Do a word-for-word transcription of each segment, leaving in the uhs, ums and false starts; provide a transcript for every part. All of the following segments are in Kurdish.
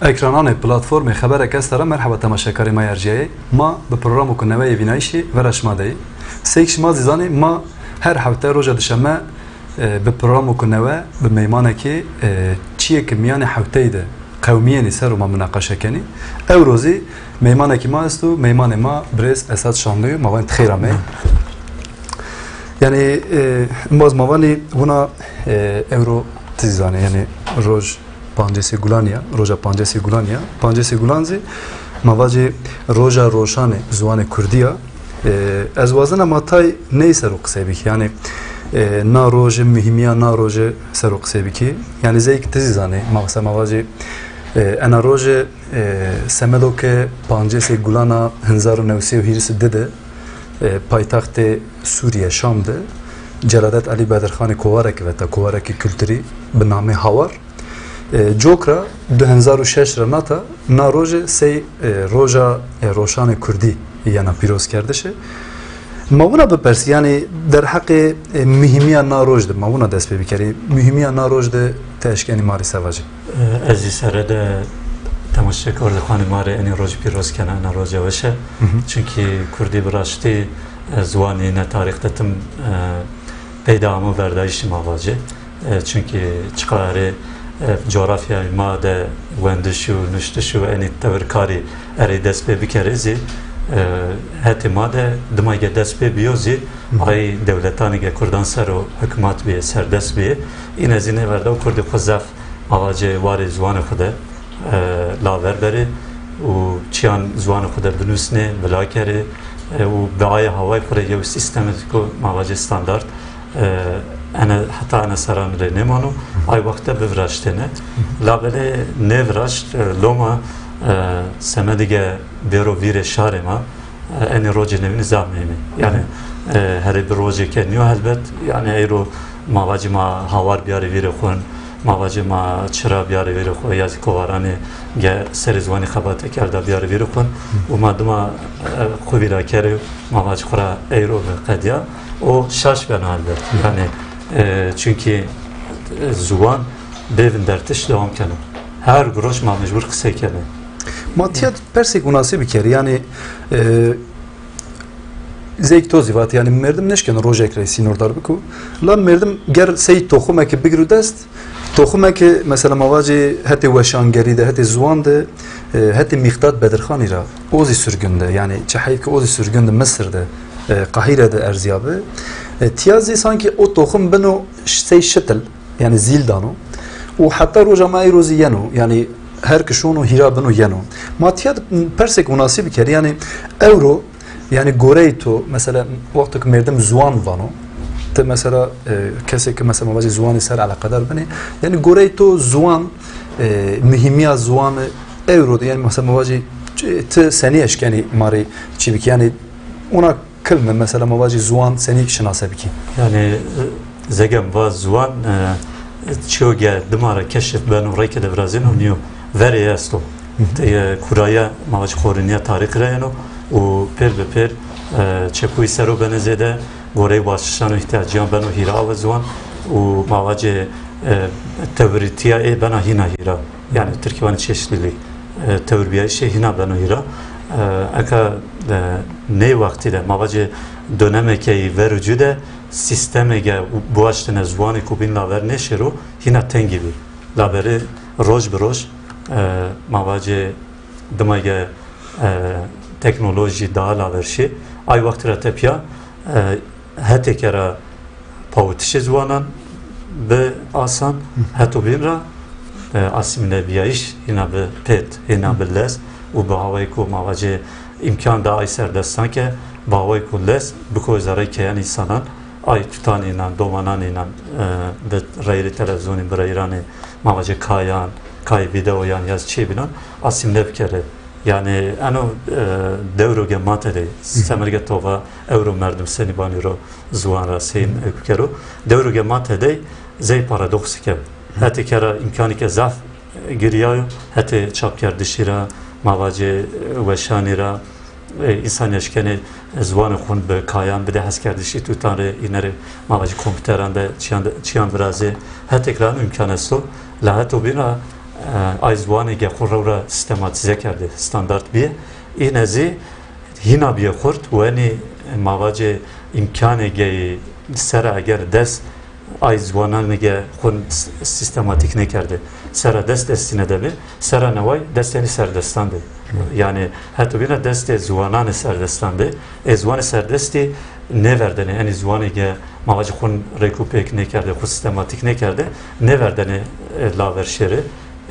Ekrananê platformê Xeberek Esta re merheba temaşekarê me ya erciyayê. Ma bi programokê newe yê vînayîşê vera şima de yê. Seyk şima zî zanê, ma her hefte roja dişeme, e, bi programokê newe, bi meymanekê, e, çiyê ki miyanê hefteyê de qewmiyênî ser û ma munaqeşe kenî. Ewro zî meymanekî ma esto, meymanê ma birêz Esat Şanlû, ma van xêra me. Yani, e, baz ma vanî buna, e, ewro tizane, yani roj pancêsê Gulan ya, roja pancêsê Gulan ya. Pancêsê Gulan zî ma vacê roja roşanê ziwanê Kurdî ya. E, ez wazena ma tay ney ser o qisey bikî. Yani, e, na roje, muhîmiya na roje ser o qisey bikî. Yani zeyk tizî zanê, ma mesela ma vacê, e, ena roje, e, semedo ke pancêsê Gulana hezar û newsê û hîris û di de, e, paytaxtê Sûriye Şam de Celadet Elî Bedirxanê kovarek veta, kovarekî kulturî bi namê Hawar. E, cokra du hezar û şeş re nata, na roje sey, e, roja, e, roşanê Kurdî yena pîrozkerdişê. Ma wina bipersî, yani derheqê, e, muhîmiya na roj de, ma wina dest pê bikerî, muhîmiya na roj de te eşkenî ma rê se vacî. E, ez jî sere de temaşekar dixwanî ma rê enî roj pîroz kena, ena roja weş e. Hı hı. Çunkî Kurdî bi raştî, e, ziwanî ne tarîx de tim, e, peyda amo verdayîşî ma vacê. E, çunkî çiqa erê, e, coğrafyayê ma de wendiş û nuştiş û enî tewirkarî erê dest pê bikerê zî, e, hetê ma de dima ge dest pê biyo zî, Hı hı. ay dewletanê ge Kurdan ser o hikûmat bîye, serdest bîye. Îne zî nêverda û Kurdî xwe zaf ma vacê warê ziwanê xwe de, e, laver berê û çiyan ziwanê xwe de binusnê, vila kerê, e, û bi aya hawayê xwe re yew sîstemê ku ma vacê standart, e, ene, heta ene seran rê nêmano, ay wexte biviraştêne. Labelê nêviraşt, e, loma, e, semedî ge bêro vîrê şarê ma, e, enê rocê newînî zaf muhîm e. Yani, e, herê bi rocê ke nîyo helbet, yani eyro ma vacî ma hawar biyarê vîrê xwe, ma vacî ma çira biyarê vîrê xwe, ya zî kovaranê ge serê ziwanî xebate kerda biyarê vîrê xwe. Û ma dima, e, xwe vîra kerê, ma vacî xwe ra eyro ve qediya, o şaş bena helbet. Yani, e, çunkî, e, ziwan bê vindertiş dewam keno. Her roj ma mecbur qisey kenê. Ma tiya persêk winasî bikerî, yani, e, zeyk to zî vat, yani merdim neşkeno rojek re sînordar biko. La merdim ger sey toxumekî bigiro dest, toxumekî mesela ma vacî hetê weşangerî de, hetê ziwan de, e, hetê Mîqdat Bedirxanî ra, o zî sirgûn de, yani çi heyf ki o zî sirgûn de Misir de, e, Qahîre de erziyabi. E, tiya zî sankî o toxum bino sey şitil, yani zîl dano. Û heta roja me eyro zî yeno, yani her ki şono hîra bino yeno. Ma tiya di persêk winasî bikerî, yani ewro, yani goreyê to, mesela wexto ki merdim ziwan vano, ti mesela, e, kesê ki mesela ma vacî ziwanî ser eleqedar binê, yani goreyê to ziwan, e, muhîmiya ziwan ewro de, yani mesela ma vacî ti senî eşkenî ma rê çi bikî, yani ona kilme, mesela ma vacî ziwan senî şinase bikî. Yani, e, zegem va ziwan, e, çiyo ge dima re keşif beno, reyke de virazîno, nîyo verê esto. Hı hı. Te, e, kuraya ma vacî xoriniya tarîxî re yeno û pêr bi pêr, e, çekuyî sero bene zêde, goreyê waştişan û îhtiyacîyan beno hîra ave ziwan û ma vacî, e, tewirîtiya ê bena hîna hîra. Yani tirkî vanê çeşitlîlîk, e, tewirbiyayîşê hîna beno hîra. E, eka, e, ney wextî de, ma vacê dönemekê yî ver û cû de sîstemê ge biwaştine ziwanê ku bîn laver nêşêro hîna tengî bî. Laberê roj bi roj, e, ma vacê dima ge, e, teknolojî daha laver şî. Ay wextî ra tepya, e, hetêke ra pawitişê ziwanan bi asan, heto bîn ra, e, asîmîlebiyayîş hîna bi pêt, hîna bi lez û bi hawayê ku ma vacê îmkan da ay serdestan ke, bi hawayê ku lez biko zereyê keyan însanan, ay tutanê înan, domananê înan, e, bi reyirê televîzyonê, bi reyranê ma vacê kayan, kayê vîdeoyan ya çi bînan, asîmîle bikere. Yani eno, e, dewro ge ma tede, semerge tova ewro merdim senî banî ro ziwan ra seyîn, e, bikero. Dewro ge ma tede zey paradoksîk e. Hetê kera îmkanîke zaf, e, girîyayo, hetê çapkerdişî ra, ma vacê, e, weşanî ra, e, însan eşkenê ziwanê xwin bi kayan bide, hezkerdişî tutan rê, înerê ma vacî kompîteran de çiyan, çiyan virazê. Hetêk ra îmkan esto. La heto bîna, e, ay ziwanê ge xwe rew re sîstematîze kerde, standart bîye. Îne zî hîna bîye xurt, wenî mavacê îmkanê ge sera eger dest ay ziwananê ge xwe s-, sîstematîk nêkerde. Sera dest destîne de be, sera neway destê enî serdestan de. Yani heto bîne destê ziwananê serdestan de. Ê ziwanê serdestî nêverdene, enî ziwanê ge mavacê xwe rêk û pêk nêkerde, xwe sîstematîk nêkerde, nêverdene, e, laver şêre.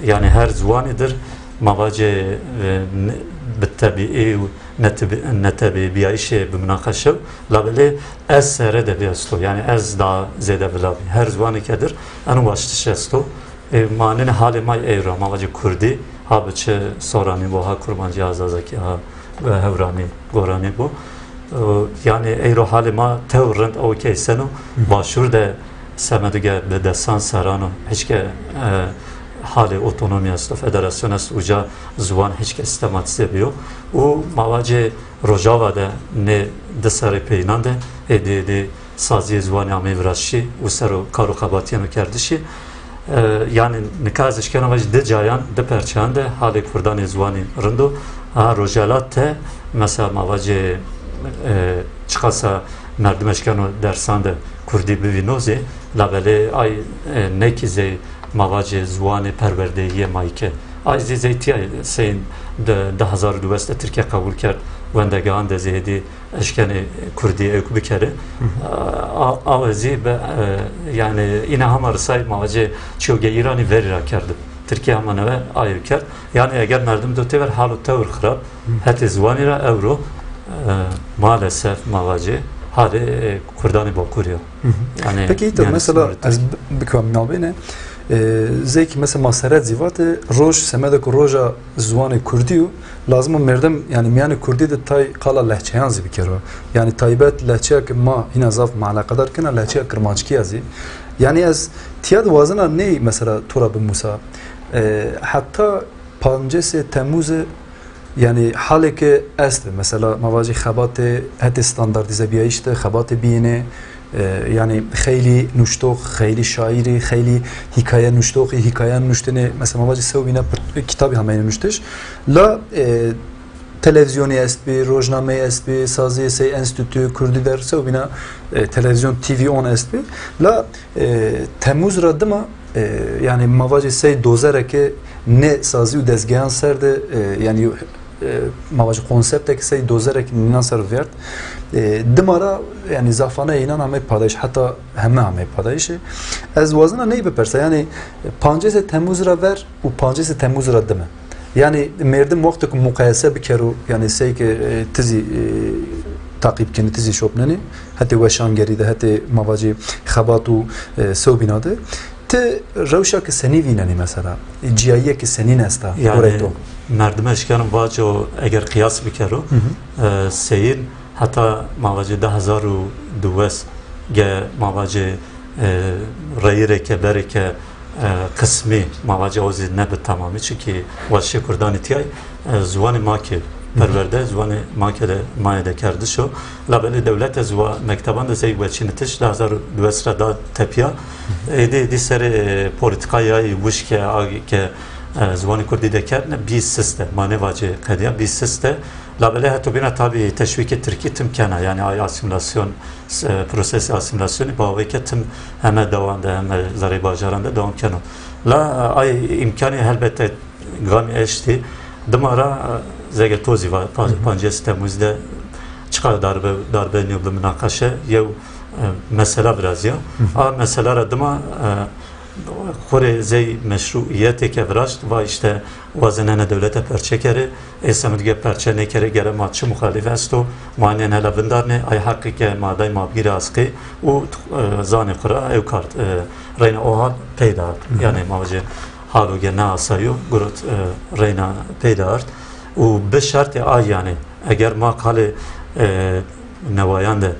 Yani her ziwanê dir mavacê, e, ne-, bi tebîî û netebî-, netebîbiyayîşê bi minaqeşe û labelê ez sere de bê esto. Yani ez daha zêde vila bî. Her ziwanê ke dir eno waştiş esto. E, ma nene halê ma eyro, mavacê kurdî, ha bi çi soranî bo, ha kurmancî, ha zazakî, ha hewranî, goranî bo. E, yani eyro halê ma tew rind ew keyseno, başûr de semedige bi desan serano, hiçke, e, halê otonomî esto, federasyon esto, uca ziwan hiçke sîstematîze biyo. Û mavacê Rojava de nê di serê peynan de, êdî, êdî saziyê ziwanê ameyî viraşî û ser o kar û xebatiyên û kerdişî. E, yani nika ez eşkeno vajî di cayan, di perçeyan de halê kurdanê ziwanî rind o. Ha, Rojhelat te, mesela ma vacê, e, çiqasa merdim eşkeno dersan de kurdî bivîno zê, labelê ay, e, nekî zey ma vacê ziwanê perwerdeyiyê mayke. Ay zî zey tiya seyîn di, di hezar û duwest de Tirkiye qebûl kerd, wendegehan de zê hêdî eşkenê kurdî ewk bikere. Hı hı. A, a, a zî be, e, yani îne hema risay ma vacê çiyo ge Îranî verî ra kerdib. Tirkiye hema neve ayew kerd. Yani eger merdim do têver halo tewr xirab, Hı. hetê ziwanî ra ewro, e, maalesef ma vacê halê, e, kurdanê Bakurî ya. Hı hı. Yani Peki, Îto, yani mesela sınırı ez Tirkiye. bi-, bikevim navbêne, e, zey ki mesela ma seret zî vate, roj, semede ku roja ziwanê kurdî yo, lazim o merdim, yani miyanê kurdî de tay qala lehçeyan zî bikero. Yani taybet lehçeya ki ma hîna zaf ma eleqedar kena, lehçeya kirmanckî ya zî. Yani ez tiya de wazena ney mesela to ra bimusa. E, heta pancêsê Temmuzê, yani haleke est, mesela ma vacî xebatê hetê standartîzebiyayîş de, xebatê biyêne, e, yani xeylî nuştox, xeylî şaîrî, xeylî hîkaye nuştoxî, hîkaye nuştene, mesela ma vacî sewbîna pir-, kitabî hameyne nuştiş. La, e, televîzyonî est bî, rojnameyî est bî, saziyê sey enstîtû, kurdî der, sewbîna, e, televîzyon T V on est bî. La, e, Temmuz ra dima, e, yani ma vacî sey dozereke ne sazî û dezgehan ser de, e, yani, e, ma vacî konsepteke sey dozereke nînan ser vert. E, dima ra, yani zafane înan ame padayîş, heta heme ame padayîşê. Ez wazena ney bipersa, yani pancêsê Temmuz ra ver û pancêsê Temmuz ra dime. Yani merdim wextek muqayese bikero, yani sey ke, e, tizî, e, taqîb kenî, tizî şopnenî, hetê weşangerî de, hetê ma vacî xebat û, e, sewbîna de. Ti rewşa ki senî vînenî mesela, ciyayiyê ki senîn esta, Yani gorey to? merdim eşkeno vaco eger qiyas bikero, Hı hı. e, seyîn heta ma vacê du hezar û duwez ge ma vacê, e, reyireke bereke, e, qismî ma vacê o zî ne bi temamî, çunkî waştişê kurdanî tiyay, e, ziwanê makê Hı hı. perwerde, ziwanê makê de maye de kerdiş o. Labelê dewlete ziwa mekteban de zey weçînitiş, du hezar û duwez ra da tepiya. Hı hı. Êdî, êdî serê, e, polîtîkayayî wişke, a ke, e, ziwanê kurdî de kerdine, bî siste, ma ne vacê qediya, bî siste. Labelê heto bîna tabî teşwîkê tirkî tim kena, yani ay asîmîlasyon, s-, e, prosesê asîmîlasyonî bawê ke tim heme dewan de, heme zerê bajaran de dewam keno. La, e, ay îmkanê helbete gamî eştî, dima ra, e, zege to zî va, pa-, Hı hı. pancês Temmuz de çiqa darbe, darbe nîyo bi minaqeşe, yew, e, mesela viraziya. Hı hı. A mesela ra dima, e, Xurê zey meşrûiyetê ke viraşt, va işte wazenene dewlete perçe kerê, ê semedge perçe nêkerê, gere ma çi muxalîf esto, ma nên hela vindarnê, ay heqî ke ma day ma bigîre asqê û, e, zanê xura ew kart, e, reyna o hal peyda art. Hı hı. Yani ma vacê halo ge ne asayo, gurot, e, reyna peyda art. Û bi şertê ay yani, eger ma qalê, e, newayan de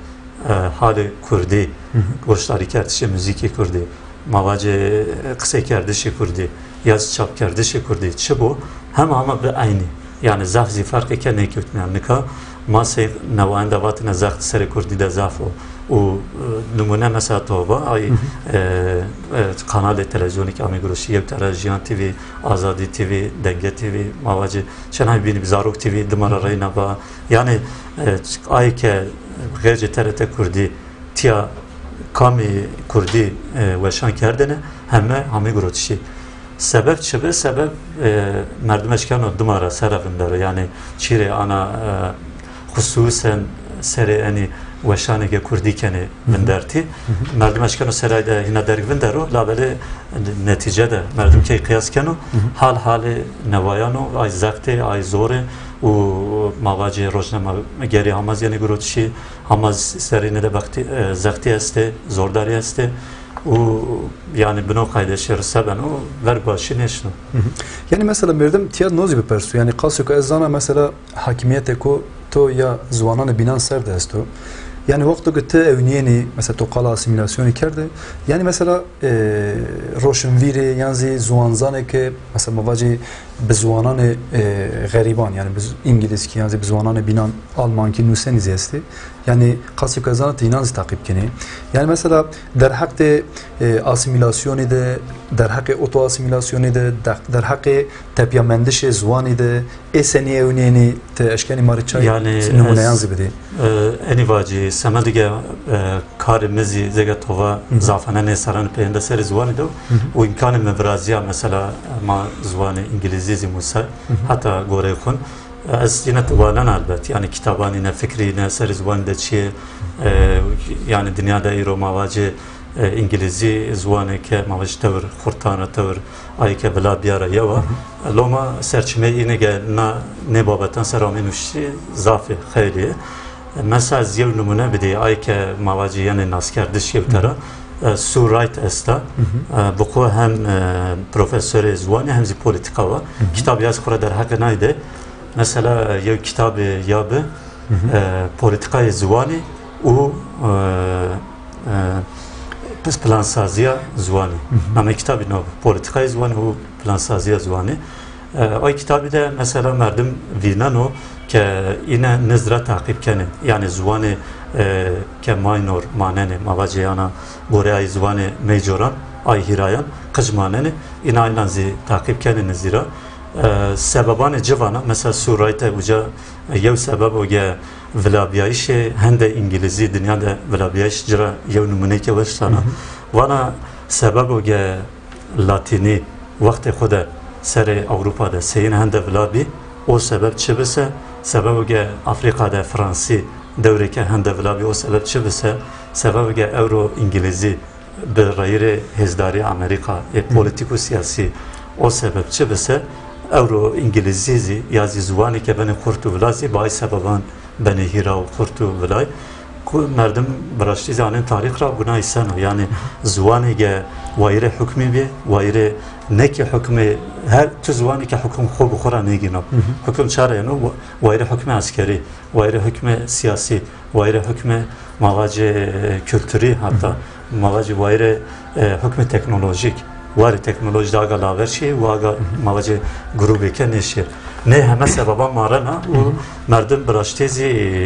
e, halê kurdî, Hı hı. goşdarîkerdişê muzîkê kurdî, ma vacê, e, qiseykerdişê kurdî, ya zî çapkerdişê kurdî, çi bo, hema hema bi eynî. Yani zaf zî ferqeke nêkewtmiyan. Nika Masê newayan de vatine zext serê kurdî de zaf o. Û, e, nimûne mesela tova, ay, e, e, kanalê televîzyonê ki amê giroşî, Yewtera, Jiyan T V, Azadî T V, Denge T V, mavacê çenay bînî Zarok T V, dimara reyna va. Yani, e, ay ke xêrcê T R T Kurdî, tiya kamî kurdî, e, weşan kerdine, heme hamî girotişî. Sebeb çi bi? Sebeb, e, merdim eşkeno dimara sere vindero, yani çîrê ana, e, xusûsen serê enî weşanê ge kurdî kenê vindertî. Merdim eşkeno seray de hîna derg vindero, labelê netîce de merdim key qiyas keno, hal halê newayan o, ay zextê, ay zorê û mavacê rojnamegerî hama zî yenê girotişî, hama serê ne de bextî, e, zextî estê, zordarî estê û yani bino qayde şêr seben û ver başî nêşno. Yani mesela merdim tiya nozî bipersu, yani qasê ku ez zana mesela hakimiyetê ku to ya ziwananê bînan ser de esto. Yani wexto ku ti ewniyênî, mesela to qala asîmîlasyonê kerde, yani mesela, e, roşinvîrê yan zî ziwanzanê ke mesela mavacê bi ziwananê, e, xerîban, yani bi z-, îngilîzkî yan zî bi ziwananê bînan almankî nûsenî zî estê. Yani qasê ku ez zana ti înan zî taqîb kenê. Yani mesela derheqê, e, asîmîlasyonê de, derheqê otoasîmîlasyonê de, de-, derheqê tepiyamendişê ziwanî de, ê senî ewnênî ti eşkenî ma rê çay Yani nimûneyan ez, zî bidê. E, enî vacî, semedige, e, karê min zî zêge tova zafane nê seran peyên de serê ziwanî de û îmkanê min viraziya mesela ma ziwanê îngilîzî zî mûse heta goreyê xwin. Ez yine tu wanen elbet, yani kitabanî ne, fikrî ne, serê ziwanî de çi ye, e, yani dinya de îro mavacê, e, îngilîzî ziwanê ke mavacê tewr xurtan e, tewr ayê ke vila biyara yewa. Loma serçimeyê îne ge na nê babetan ser amê nuştî zafê xeylî ye. Mesela ez yew nimûne bidê, ayê ke mavacê yenê naskerdiş yew tera, e, Sue Wright esta. E, bi xwe hem, e, profesorê ziwanê hem zî polîtîka wa. Kitabê ya zî xwe re derheqê nayê de. Mesela, e, yew kitabê ya bi, e, polîtîkayê ziwanê û, e, e, pis plansaziya ziwanê. Namê kitabî no, polîtîkayê ziwanê û plansaziya ziwanê. E, ay kitabî de mesela merdim vîneno ke îne nizra taqîb kenê. Yani ziwanê, e, ke minor manenê, mavacê yana goreyayê ziwanê majoran, ay hîrayan, qij manenê, îna înan zî taqîb kenê nizîra. E, sebebanê civana, mesela Sue Wright e uca, e, yew sebebo ge vilabiyayîşê hende îngilîzî dinya de vilabiyayîş cira yew nimûneyke weş dana. Vana sebebo ge latînî wextê xwe de serê Ewropa de seyîn hende vila bî, o sebeb çi bise, sebebo ge Afrîka de fransî dewrêke hende vila bî, o sebeb çi bise, sebebo ge ewro îngilîzî bi reyirê hêzdarî Amerîka ê polîtîk û siyasî, o sebeb çi bise, ewro îngilîzî zî ya zî ziwanê ke benê xurt û vila zî bi ay sebeban benê hîra û xurt û vilay, ku merdim bi raştî zî anên tarîx ra bûna îseno. Yanî ziwanê ge wayîrê hukmî bê, wayîrê ne ki hukmê, her tu ziwanê ke hukum xwe bi xwe ra nêgîno. Hukum çare yeno, wa-, wayîrê hukmê eskerî, wayîrê hukmê siyasî, wayîrê hukmê mavacê, e, kulturî, heta mavacê wayîrê, e, hukmê teknolojîk. Warê teknolojî de aga laver şî û aga mavacê grûbêke nêşêr. Nê heme sebeban marena û merdim bi raştê zî,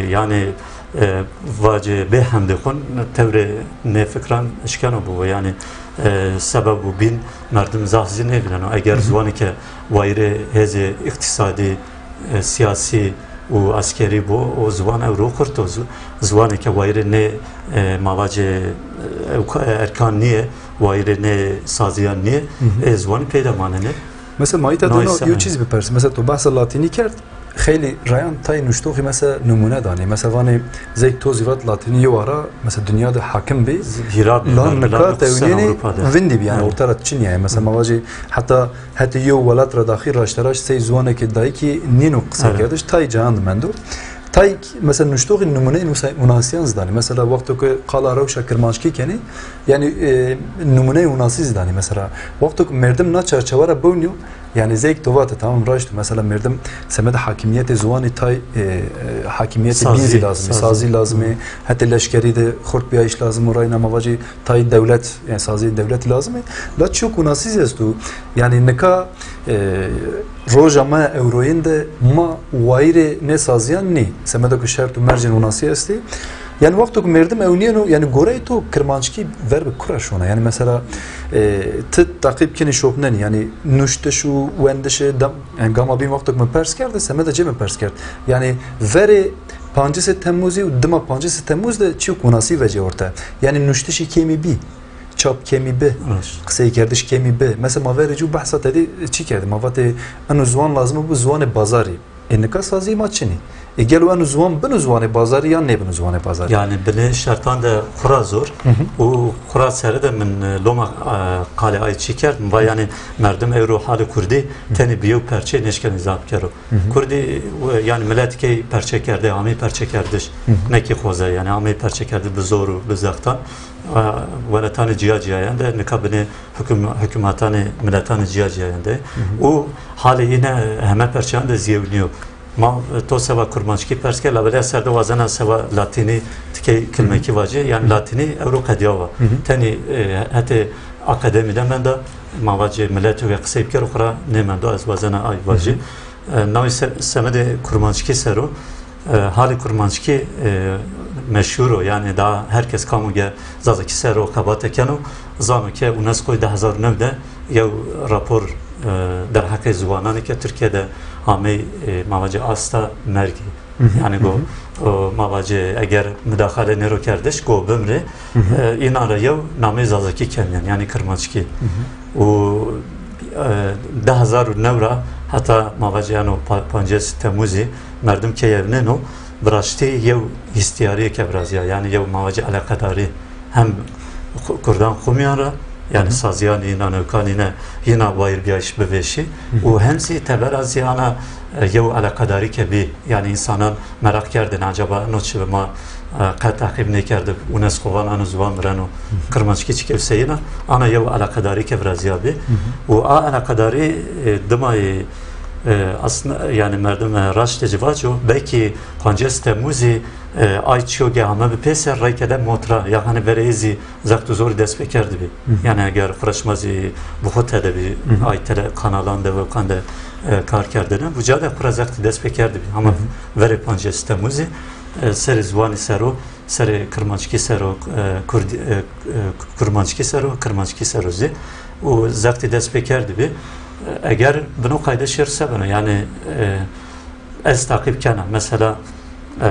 yani, e, vacê bê hemdê xwin tewrê nê fikran eşkeno bibo. Yani, e, sebeb û bîn merdim zaf zî nêvîneno. Eger ziwanê ke wayîrê hêzê îqtîsadî, e, siyasî û eskerî bo, o ziwan ewro xurt o. Zi-, ziwanê ke wayîrê nê, e, mavacê, e, ewka-, erkan nîye, wayîrê nê saziyan nîye, e, ziwanî peyda manenê. Mesela ma îta dino yew çîz bipersim. Mesela tu behsa latînî kerd, xeylî rayan tayê nuştoxî mesela nimûne danê. Mesela vanê zeyk to zî vat latînî yew ara, mesela dinya de hakim bî. Hîra bî, lan nika te ewnênê vindî bî, yani orta ra çi nîye. Mesela ma vajê heta hetê yew welat ra daxî raşteraşt sey ziwanekê dayikî nîno qisekerdiş, tayê cihan de mendo. Tayê mesela nuştoxî nimûneyê nûsa-, nûnasiyan zî danê. Mesela wexto ku qala rewşa kirmanckî kenê, yani, e, nimûneyê nûnasî zî danê. Mesela wexto ku merdim na çarçewa ra bewniyo, yani zeyk to vate, tamam, raşt, mesela merdim semedê hakimiyetê ziwanî tay, e, e, hakimiyetê bîn zî lazim e, sazî lazim e, hetê leşkerî de xurtbiyayîş lazim û rayna ma vajê tay dewlet, yani saziyê dewletî lazim e. La çiyo ku nûnasî zî esto, yani nika, e, Roja me ewroyên de ma wayirê nê saziyan nî. Semeda ku şert û mercên winasî estî. Yani wexto ku merdim ewniyeno, yani goreyê to kirmanckî ver bi kura şona. Yani mesela, e, ti taqîb kinî şopnenî. Yani nuştiş û wendişê dem, yani gama bîn wexto ku min pers kerde, semeda cê min pers kerd. Yani verê pancêsê Temmuzî û dima pancêsê Temmuz de çi winasî vecê orte. Yani nuştişî kêmî bî. Çap kêmî bi, Rast. Qiseykerdiş kêmî bi. Mesela ma verê cû behsa te dî çi kerdî? Ma vatê eno ziwan lazim bû ziwanê bazarî. Ê nika sazî ma çinî. Ê gelo eno ziwan bin ziwanê bazarî yan nêbin ziwanê bazarî? Yani binê şertan de xura zor Hı hı. û xura sere de min, e, loma, e, qalê ay çi kerd. Min va yani merdim ewro halê kurdî tenê bi yew perçe nêşkenê zaf kero. Hı hı. Kurdî, e, yani miletikê perçe kerde, amê perçe kerdiş. Hı hı. Nekî xoze yani amê perçe kerde bi zor û bi zextan. E, welatanê ciya ciyayan de, nika binê huküm-, hukümatanê miletanê ciya ciyayan de. Hı hı. Û halê yine heme perçeyan de ziyewniyo. Ma, e, to seva kurmanckî pers ke, labelê ser de wazena seva latînî tikey kilmekî vacê, yani Hı hı. latînî ewro qediya wa. Hı hı. Tenî, e, hetê akademî de menda, ma vacê miletê ve qisey bikero xura nêmendo, ez wazena ay vacê. Hı hı. E, navê se-, semedê kurmanckî sero, e, halê kurmanckî, e, meşhûr o, yani daha herkes kamu ge zazakî sero xebate keno, zano ke UNESCO deh hezar û neh de yew rapor, e, derheqê ziwananê ke Tirkiye de amey, e, mavace asta mergî. Hı hı, Yani go, hı hı. o, mavace eger mudaxale nêro kerdiş, go bimrê, Hı hı. e, înan re yew namê zazakî keniyan, yani kirmanckî. Hı hı. Û, e, deh hezar û neh ra heta mavace yano pa-, pancês Temmuzî merdim keyevneno, bi raştî yew hîstiyariyeke viraziya, yani yew mavace eleqedarî hem xu-, kurdan xumiyan ra, yani Hı hı. saziyan înan ewkan îne yina wayir biyayış bivêşî Hı hı. û hem zî tevera zî ana, e, yew eleqedarîke bî, yani insanan meraq kerdin, acaba no çi bi ma, e, qet teqîb nêkerdib, UNESCO van ano ziwan mireno, Hı hı. kirmanckî çi kewseyina, ana yew eleqedarîke viraziya bî. Hı hı. Û a eleqedarî, e, dimayê, e, aslında, yani merdim, e, raştê civaco, belkî pancês Temmuzî, e, ay çiyo ge hame bi pêser reyke de motra, ya hani vereyê zî zext û zorî dest pê kerdibî. Hı hı. Yani eger xura şima zî bi xwe tede bî, Hı hı. ay tele kanalan de, webkan de, e, kar kerdine, bu ca de xura zextî dest pê kerdibî. Ama Hı hı. verê pancês Temmuzî, e, serê ziwanî sero, serê kirmanckî sero, e, kurdî, e, e, kurmanckî sero, kirmanckî sero zî û zextî dest pê kerdibî. E, eger bino qayde şêr se beno, yani, e, ez taqîb kena. Mesela, e,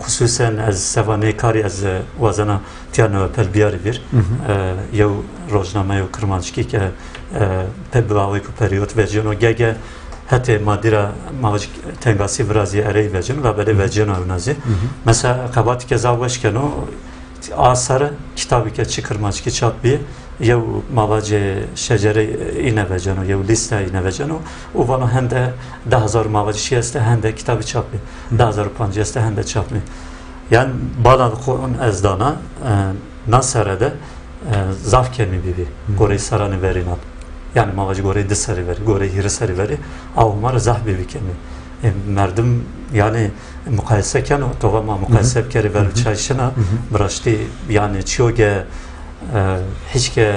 xusûsen ez seva nê karî ez, e, wazena tiya newepel biyarî vîr. Hı hı. E, yew rojnameyo kirmanckî ke, e, pe bi awêk û periyot vecîno gege hetê madîra mavacî tengasî virazî erey vecîno, labelê Hı hı. vecîno ewna zî. Hı hı. Mesela xebatî ke zaf weş keno, A ser kitabê ke çi kirmanckî çap bî, yew mavace şecere îne veceno, yew lîste îne veceno, û vano hende deh hezar mavace şî este hende kitabî çap bî, Hı. deh hezar û pancî este hende çap bî. Yan bala xwe on ez dana, e, na sere de, e, zaf kemî bîbî, Hı. goreyê seranê verînan. Yani mavace goreyê di serî verî, goreyê hîrê serî verî, a hûmar zaf bîbî kemî. E, merdim yani muqayese keno, tova ma muqayese Hı hı. bikerî ver Hı hı. çay şina, Hı hı. bi raştî yani çiyo ge, e, hiç ke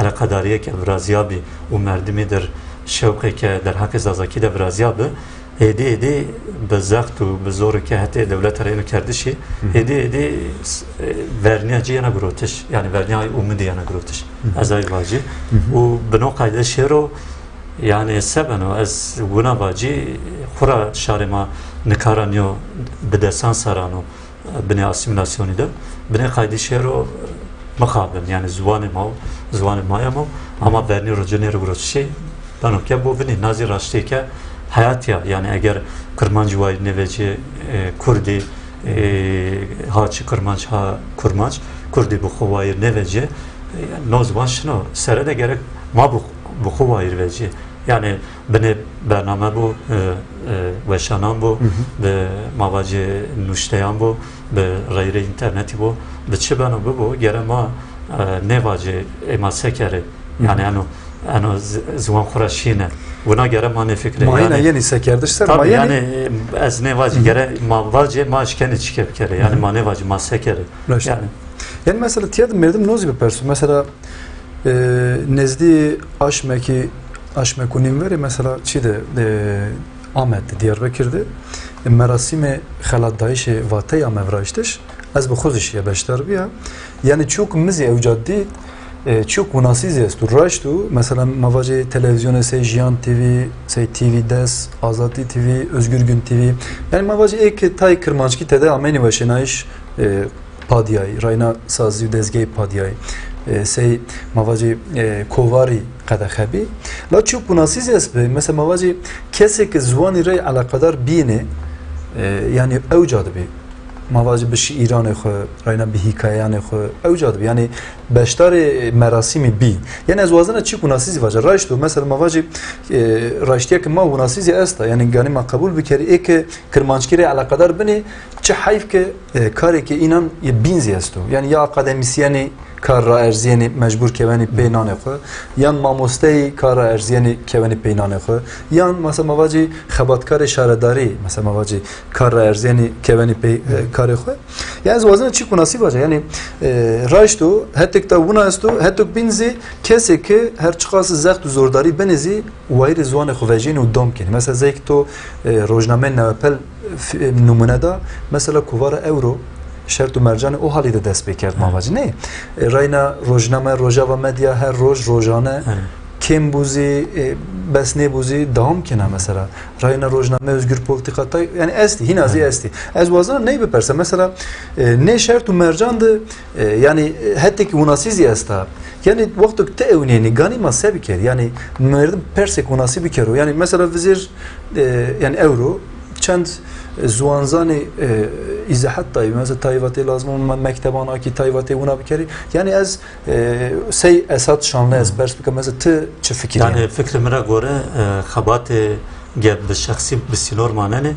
eleqedariyeke viraziya bî û merdimî dir şewqeke derheqê zazakî de viraziya bi, êdî êdî bi zext û bi zoreke hetê dewleta re yeno kerdişî, Hı hı. êdî êdî s-, e, verniya cî yena girotiş, yani verniya umidî yena girotiş. Hı hı. Ez ay vacî. Hı hı. Û bino qayde şêro, yani se beno, ez wina vacî, xura şarê ma nikara niyo bi desan serano, binê asîmîlasyonî de, binê qaydî şêro mixabin, yani ziwanê ma, ziwanê maya ma, ama bernî rocê nêro girotişê, beno ke bo vinî nazî raştê ke heyatiya, yani eger kirmanc wayîr nêvecê, e, kurdî, e, ha çi kirmanc, ha kurmanc, kurdî bi xwe wayîr nêvecê, e, no ziwan şino, sere de gerek ma bi, bi xwe wayîr vecê. Yani binê bername bo, e, e, weşanan bo, Hı hı. bi mavacê nuşteyan bo, bi reyirê înternetî bo, bi çi beno bibo, gere ma, e, nêvacê ê ma se kerê. Hı hı. Yani eno, eno zi-, ziwan xwe re şîne. Wina gere ma nêfikirê. Ma yine Yani, yenî sekerdiş ser, tabii ma yenî yani, e, ez nêvacê, Hı hı. gere ma vacê ma eşkenê çike bikerê. Yani Hı hı. ma nêvacê ma se kerê. Raşt. Yani. Yani mesela tiya de merdim nozî bipersu. Mesela, e, nezdî aşmekî Aşme ku nîmverê mesela çi de, e, Amed, Diyarbekir de, e, merasîmê xelatdayîşê vateyê ya Mevrayştiş, ez bi xwe zî şiye beşdar biya. Yani çok min zî ewca dît, e, çok winasî zî esto. Raşt û mesela ma vacê televîzyonê sey Jiyan T V, sey T V des, Azadî T V, Özgür Gün T V. Yani ma vacê ê ke tayê kirmanckî tede ameyne weşênayîş, e, padiyayî, rayna sazî û dezgehê padiyayî, e, sey ma vacê, e, kovarî qedexe bî. La çok winasî zî ez bi, mesela ma vacê kesê ke ziwanî rey eleqedar bîne, e, yani ewca dibî. Ma vacê bi şiîranê xwe, rayna bi hîkayeyanê xwe, ewca dibî. Yani beşdarê merasîmî bî. Yani ez wazena çi winasî zî vaca. Raşt û mesela ma vacê, e, raştiyeke ma winasî zî esta. Yani ganî ma qebûl bikerî, ê ke kirmanckî rey eleqedar binê, çi heyf ke, e, karekê înan yê bîn zî esto. Yani ya akademîsyenê kar ra erzîyenê mecbûr kewenî pê nanê xwe, yan mamosteyî kar ra erzîyenê kewenî pê nanê xwe, yan mesela ma vacî xebatkarê şaredarî, mesela ma vacî kar ra erzîyenî kewenî pê, e, karê xwe. Yani ez wazena çi winasî vaca. Yani, e, raşt û hetek ta wina esto, hetek bîn zî kesê ke her çiqas zext û zordarî binê zî wayirê ziwanê xwe vejînê û dom kenî. Mesela zeyk to, e, rojnameyên Newepel, f-, e, nimûne da, mesela kovara Ewro, şert û mercanê o halî de dest pê kerd, ma vacî, ne? E, rayna rojname Rojava Medya her roj, rojane, kêm bû zî, e, bes nêbû zî, dewam kena mesela. Rayna rojname Özgür Politika tay, yani estî, hîna zî estî. Ez wazena ney biperse, mesela, e, nê şert û mercan de, e, yani, e, hetekî winasî zî esta. Yani wexto tu ewnênî, ganî ma se bikerî? Yani merdim persek winasî bikero. Yani mesela vizêr, e, yani Ewro çend, e, ziwanzanê, e, îzehet dayî. Mesela tayvatê lazim me-, mekteban akî tayvatê wina bikerî. Yani ez, e, sey Esat Şanlı ez pers bikim. Mesela tu çi fikirî? Yani fikrê min re gore, e, xebatê ge bi şexsî bi sînor manenê,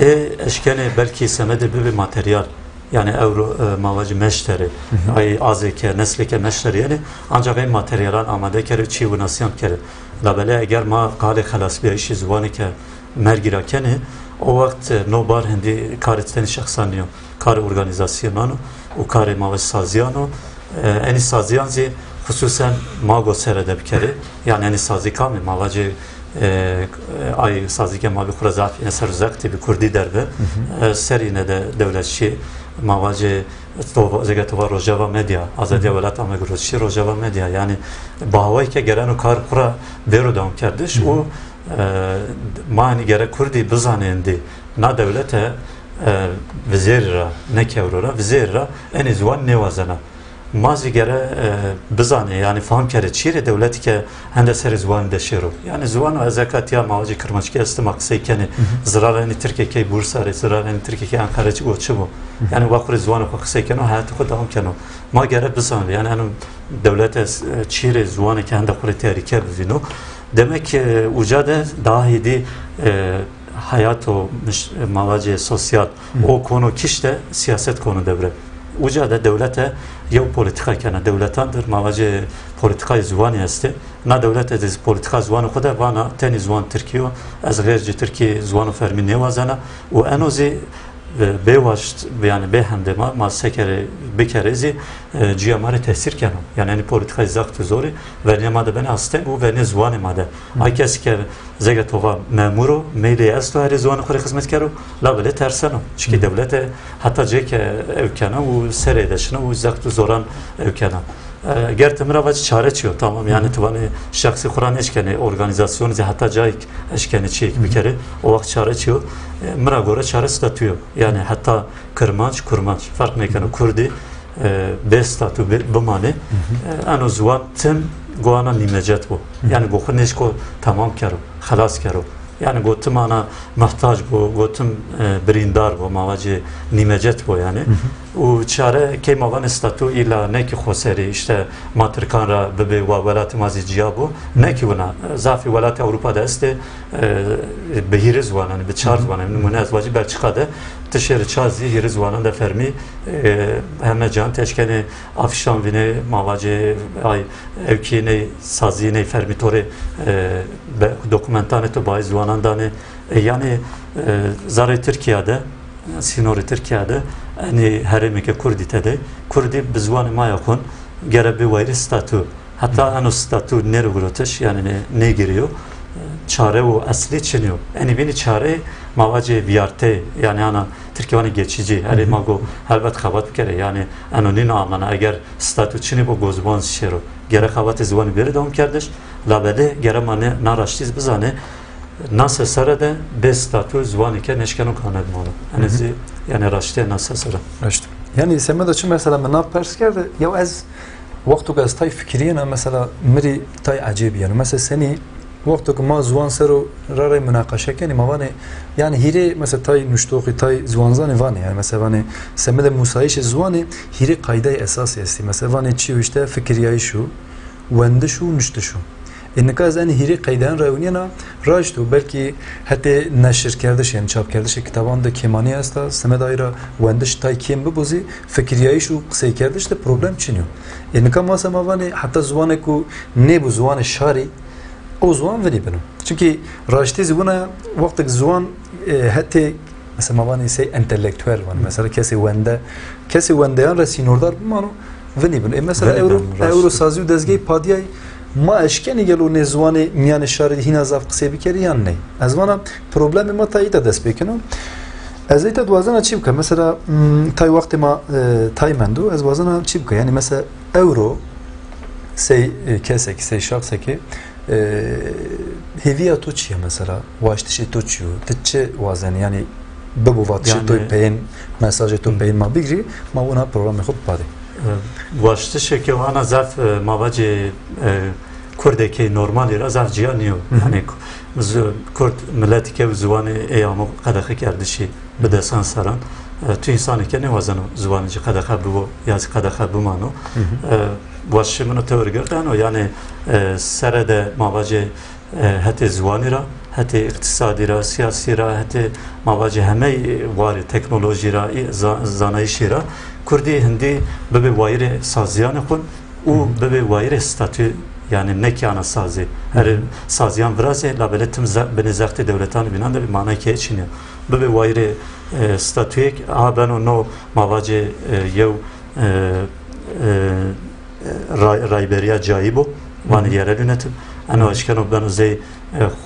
ê eşkenê belkî semedê bibe materyal. Yani Ewro, e, ma vacî meşterê, ay azêke, neslêke meşterê, yani ancak ê materyalan amade kere, çî winasîyan kere. Labelê eger ma qalê xelasbiyayîşê ziwanê ke mergî ra kenê, o wext, e, no bar hindî karê tenê şexsan nîyo. Karê organîzasyonan o û karê ma vacî saziyan o. E, enî saziyan zî xisûsen ma go serede bikerê. Yani enî sazî kamê ma vacî, e, ay sazî ke ma bi xura zaf yine ser zextî bi kurdî derbe. E, serîne de dewletçî ma vacî to-, zege tova Rojava Medya, Azadiya Welat Amegirotçî Rojava Medya. Yani bahawayî ke gereno kar xura bêro dewam kerdiş û, e, ma enî gere kurdî bizanê endî na dewlete, e, vizêrî ra, ne kewro ra, vizêrî ra enê ziwan nêwazena. Ma zî gere, e, bizanê, yani fam kere çîrê dewletî ke hende serê ziwanî de şêro. Yani ziwano ez eka tiya ma vacî kirmanckî estim a qisey kenê. Zirarê enî Tirkê key Bursa rê, zirarê enî Tirkê key Enqere çi go çi bo. Yani wa xurê ziwanê xwe qisey keno, heyatê xwe dewam keno. Ma gere bizanê, yani eno dewlete, e, çîrê ziwanê ke hende xurê terîke bivîno. Demek, e, uca de daha hêdî, e, heyato miş-, ma vacê sosyal, o kono kişte siyaset kono devre. Uca de dewlete yew polîtîka kena. Dewletan dir ma vacê polîtîkayê ziwanî estê. Na dewlete de polîtîka ziwanê xwe de vana tenî ziwan tirkî yo. Ez xêr ci tirkî ziwano fermî nêwazena. Û eno zî, e, bê waşt, yani bê hemdê ma, ma se kere bikerê zî, e, ciya ma rê tesîr keno. Yani enî polîtîkayê zext û zorî vernê ma de bene asteng û vernê ziwanê ma de. Ay kesî ke zege tova memûr o, meylê esto herê ziwanê xwe rê xizmet kero, labelê terseno. Çikî dewlete heta cêke ew kena û serê de şina û zext û zoran ew kena. E, ger ti mi ra vac çare çi yo? Tamam, yani ti vanê şexsî xwe ra neşkenê, organîzasyon zî heta cayek eşkenê çiyek bikerê, o wext çare çi yo? E, mi ra gore çare statû yo. Yani heta kirmanc, kurmanc, ferq nêkeno. Kurdî, e, bê statû bi-, bimanê. E, eno ziwan tim go ana nîmecet bo. Yani go xwe nêşko temam kero, xelas kero. Yani go tim ana muhtac bo, go tim, e, birîndar bo, ma vacê nîmecet bo yani. Û çare key ma vanê statû îla ne ki xweserî, işte ma Tirkan ra bibe wa welatê ma zî ciya bo, ne ki wina. Zafî welatê Ewropa de estê, e, bi hîrê ziwanan, bi çar ziwanan. Nimûne ez vacî Belçika de, ti şêrê çar zî hîrê ziwanan de fermî, e, heme can teşkenê afîşan vînê, ma vacê ay ewkî ney, sazî ney, fermî torê, e, be-, dokumentanê to bayê ziwanan danê. E, yani, e, zarê Tirkiye de, sînorê Tirkiye de, enî herêmeke kurdî tede, kurdî bi ziwanê ma ya xwin gere bê wayirê statû. Heta eno statû nêro girotiş, yani nê-, nêgiriyo, çare û eslî çiniyo. Enî bînî çare mavacê viyarte, yani ana Tirkî vanê geçici, erê ma go helbet xebat bikere, yani eno nîna amana, eger statû çinî bo go ziwan şêro. Gere xebatê ziwanî bêrê dewam kerdiş, labelê gere ma ne-, na raştî zî bizane, na sesere de bê statû ziwanê ke neşkeno gane bimano. Ene zî, yani raştî na sesere. Raşt. Yani semeda çi mesela min na pers kerde, ya ez wexto ke ez tay fikiriyena, mesela mirî tay ecêb yani. Mesela senî wexto ke ma ziwan sero ra rey munaqeşe kenî, ma vanê, yani hîrê mesela tay nuştoxî, tay ziwanzanê vanê, yani mesela vanê semeda musayişê ziwanê hîrê qaydayê esasî estî. Mesela vanê çi û işte fikiriyayîş û wendiş û nuştiş û. Ê nika ez enî hîrê qeydeyan re ewniyena, raşt û belkî hetê neşirkerdiş, yani çapkerdişê kitaban de kêmanî esta, semeda îra wendiş tay kêm bibo zî, fikiriyayîş û qiseykerdiş de problem çinîyo. Ê nika mase ma vanê heta ziwanek ku nêbû ziwanê şarî, ew ziwan vinî bino. Çimkî raştî zî wina wextek ziwan, e, hetê, mesela ma vanê sey entelektuel van, mesela kesê wende, kesê wendeyan re sînordar bimano, vinî bino. Ê mesela Vinî ewro, bino, raşt. Ewro sazî û dezgehê padiyayî ma eşkenî gelo nê ziwanê miyanê şarê de hîna zaf qisê bikerî yan ney? Ez vana problemê ma tayî de dest pê keno. Ez ê te dwazena çi bike? Mesela, mm, tay wextê ma, e, tay mendo, ez dwazena çi bike? Yani mesela ewro sey, e, kesekî, sey şexsekî, e, hêviya to çi ye mesela? Waştişê to çi yo? Ti çi wazenî? Yani bibo vatişê to Yani peyên, mesajê to Hı. peyên ma bigirî, ma wina programê xwe biparê. E, waştişeke wana zaf, e, mavacê, e, Kurdekê normalî ra zaf ciya nîyo. Hı hı. Yani ku-, z-, Kurd miletike û ziwanê ê amo qedexe kerdişî bi desan seran. E, tu însaneke nêwazeno ziwanê ci qedexe bibo ya zî qedexe bimano. Hı hı. E, waştişê min o tewr girdan o, yani, e, sere de mavacê, e, hetê ziwanî ra, hetê îqtîsadî ra, siyasî ra, hetê mavacê hemey warê teknolojî ra, î-, za-, zanayîşî ra, Kurdî hindî bibe wayîrê saziyanê xwe û Hı hı. bibe wayîrê statû, yani nekî ana sazî. Hı hı. Her saziyan virazê, labelê tim ze-, binê zextê dewletanê bînan de bî manayekê çinî. Bibe wayîrê, e, statûyek, a beno no mavacê, e, yew, e, e, ray-, rayberiya cayî bo, vanê Hı hı. yerel yönetim. Eno Hı hı. eşkeno beno zey, e,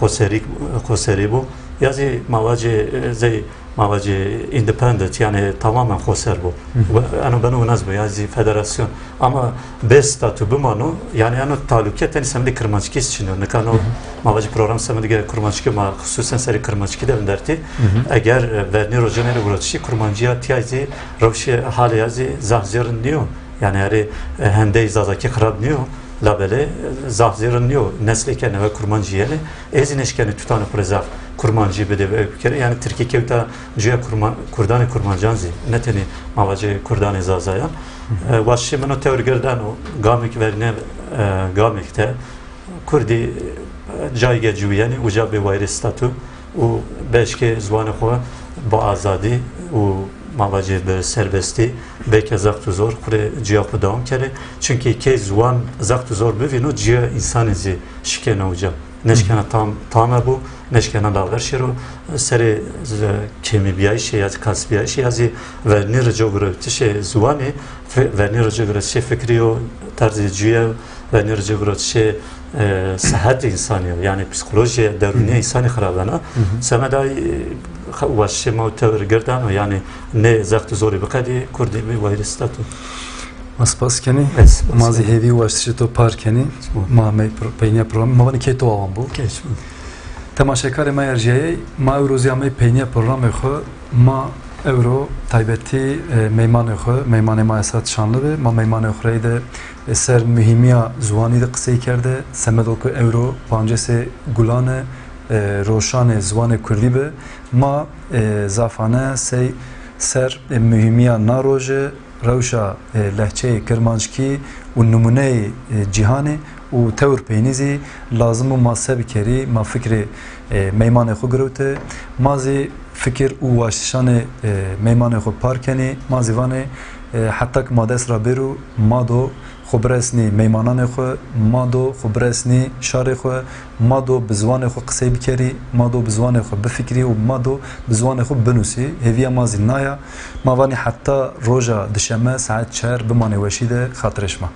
xoserî, xoserî bo. Ya zî mavacê, e, zey mavacê independent, yani tamamen xoser bo. Hı hı. Ve eno beno winaz bo, ya zî federasyon. Ama bê statû bimano, yani eno talûke tenê semedê kirmanckî çinî yo. Nika no Hı hı. mavacê program semedê gere kirmanckî ma xisûsen serê kirmanckî de vindertî. Hı hı. Eger, e, vernî rojenê re girotişî kirmanciya tiya zî rewşê halê ya zî zaf zêrin nîyo. Yani erê, e, hendey zazakî xirab nîyo, labelê, e, zaf zêrin nîyo. Neslêke newe kurmancî yenê, ê zî neşkenê tutanê xwe rê zaf kurmancî bidê ve ew bikere. Yani tirkî kewta cuya kurma-, kurdanê kurmancan zî, ne tenê mavacê kurdanê zazayan. Hı hı. E, waştişê min o tewr girdan o, gamêk vernê, e, gamêk de, Kurdî, e, cayge ciwiyenî, uca bê wayîrê statû û beşkê ziwanê xwe bi azadî û mavacê bi serbestî, bêke zext û zor, xurê ciya xwe dewam kerê. Çimkî kê ziwan zext û zor bivîno, ciya însanê zî şikêne uca. Neşkena tam, tame bû, neşkena laver şêro, serê z-, kêmîbiyayîşê ya zî kasbiyayîşê ya zî vernî rico girotişê ziwanê, fi-, vernî rico girotişê fikrî yo, terzê cuye, vernî rico girotişê, e, sehetê însanî yo, yani psîkolojiyê derûnî Hı hı. însanî xirabena. Hı hı. Semeda, e, xe-, waştişê ma û tewr girdan o, yani nê zext û zorî biqedî, Kurdî bî wayîrê statû. Ma spas kenî. Ez spas Ma zî kenî. Hêvî waştişê to par kenî. Spas. Ma me pro-, peyniya programê, ma vanî kê to awan bû. Keç. Temaşekarê me erjiyayê, ma ewro zî amey peyniya programê xwe, ma ewro taybetî, e, meymanê xwe, meymanê ma Esat Şanlı be, ma meymanê xwe reyde, e, ser muhîmiya ziwanî de qisey kerde, semedo ku ewro pancêsê gulan e, e, roşanê ziwanê kurdî be, ma, e, zafane sey ser, e, muhîmiya na roje, rewşa, e, lehçeyê kirmanckî û nimûneyê, e, cîhanê û tewr peynî zî lazim û ma se bikerî, ma fikrê, e, meymanê xwe girewte, ma zî fikir û waştişanê, e, meymanê xwe par kenî, ma zî vanê, e, heta ki ma dest ra bêro, ma do xwe biresnî meymananê xwe, ma do xwe biresnî şarê xwe, ma do bi ziwanê xwe qisey bikerî, ma do bi ziwanê xwe bifikirî û ma do bi ziwanê xwe binûsî. Hêviya ma zî na ya. Ma vanî heta roja dişeme saet çar bimanê weşî de xatirê şima.